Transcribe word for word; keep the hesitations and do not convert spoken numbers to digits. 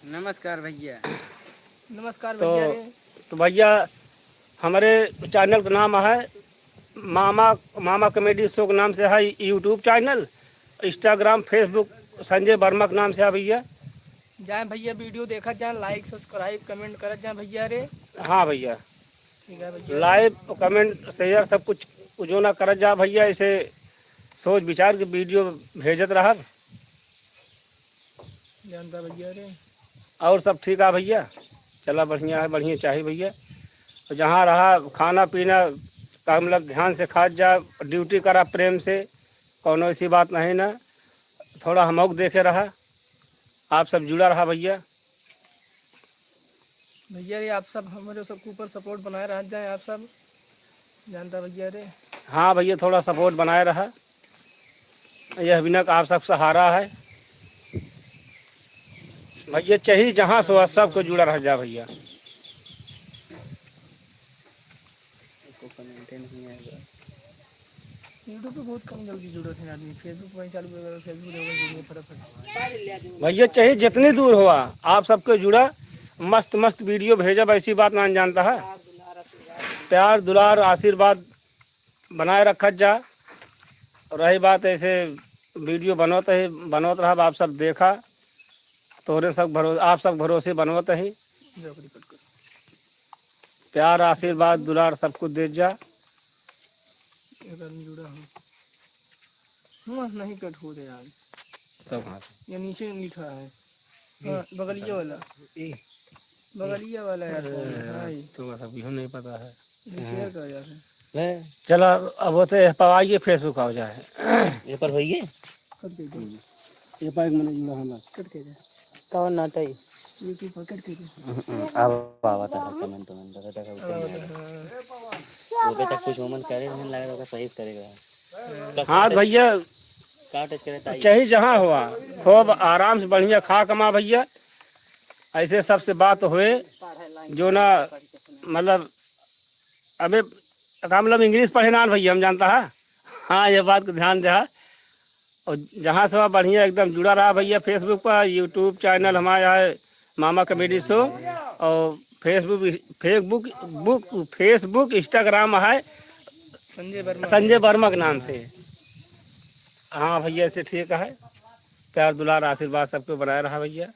नमस्कार भैया। नमस्कार तो, भैया रे। तो भैया, हमरे channel का नाम है मामा, मामा comedy show के नाम से है YouTube channel, Instagram, Facebook संजय वर्मा के नाम से है भैया। जाए भैया, video देखत जाए, like, subscribe, comment करत जाए भैया रे। हाँ भैया। ठीक है भैया। Like, comment, share सब कुछ जो ना करत जा भैया, ऐसे सोच विचार के video भेजत रहब। जानता भैया रे। और सब ठीक है भैया, चला बढ़िया है, बढ़िया चाही भैया। तो जहाँ रहा खाना पीना का मतलब ध्यान से खात जा, duty करा प्रेम से, कौनो ऐसी बात नहीं ना, थोड़ा हमहू के देखे रहा, आप सब जुड़ा रहा भैया। भैया रे, आप सब हमरे सबके ऊपर support बनाए रहत जाए, आप सब जानता भैया रे। हाँ भैया, थोड़ा support बनाए रहा, यह बिना आप सब सहारा है भैया। चाही जहाँ से हो, सबको जुड़ा रह जा भैया। YouTube पे बहुत कम जल्दी जुड़त है आदमी, Facebook में चालू हो गया, Facebook हो गया, जुड़िए फटाफट। भैया चाहे जितनी दूर हुआ, आप सबके जुड़ा, मस्त मस्त video भेजब, ऐसी बात ना जानता है। प्यार दुलार आशीर्वाद बनाए रखत जा। और रही बात ऐसे video बनोत है, बनोत रहब, आप सब देखा, तोहरे सब भरो-, आप सब भरोसे बनोत है। प्यार आशीर्वाद दुलार सब कुछ देत जा। एक आदमी जुड़ा है। हाँ, नहीं cut हो रहे यार। तब हाँ। ये नीचे लिखा है। हाँ, बगलिया वाला। बगलिया वाला यार, कौन है? हाँ, ये। तो बस अभी हम नहीं पता है। ये share कर यार। मैं चला, अब वो तो ये पर आइए, Facebook आ जाए। ये पर होइए। Cut कर दो। ये पर एक minute जुड़ा है बस। Cut कर दे। कौन नाटक? YouTube पर cut कर दे। अब आवत है comment, comment, देखा, देखा, ऊपर में आ रहा है। वो बेटा कुछ उमन करे रहन लगा, ओकर सही से करेगा। हाँ भैया, काट के रहता है। चाहे जहाँ हुआ, खूब आराम से बढ़िया खा कमा भैया। ऐसे सबसे बात होए, जो ना, मतलब, अबे, का मतलब, English पढ़े ना भैया, हम जानता है। हाँ, ये बात को ध्यान दे। और जहाँ से हुआ बढ़िया एकदम जुड़ा रहा भैया, Facebook पर, YouTube channel हमारा है मामा comedy show, और Facebook, Facebook, Facebook, Instagram है संजय वर्मा। संजय वर्मा के नाम से। हाँ भैया, ऐसे ठीक है, प्यार दुलार आशीर्वाद सबको बनाए रहा भैया।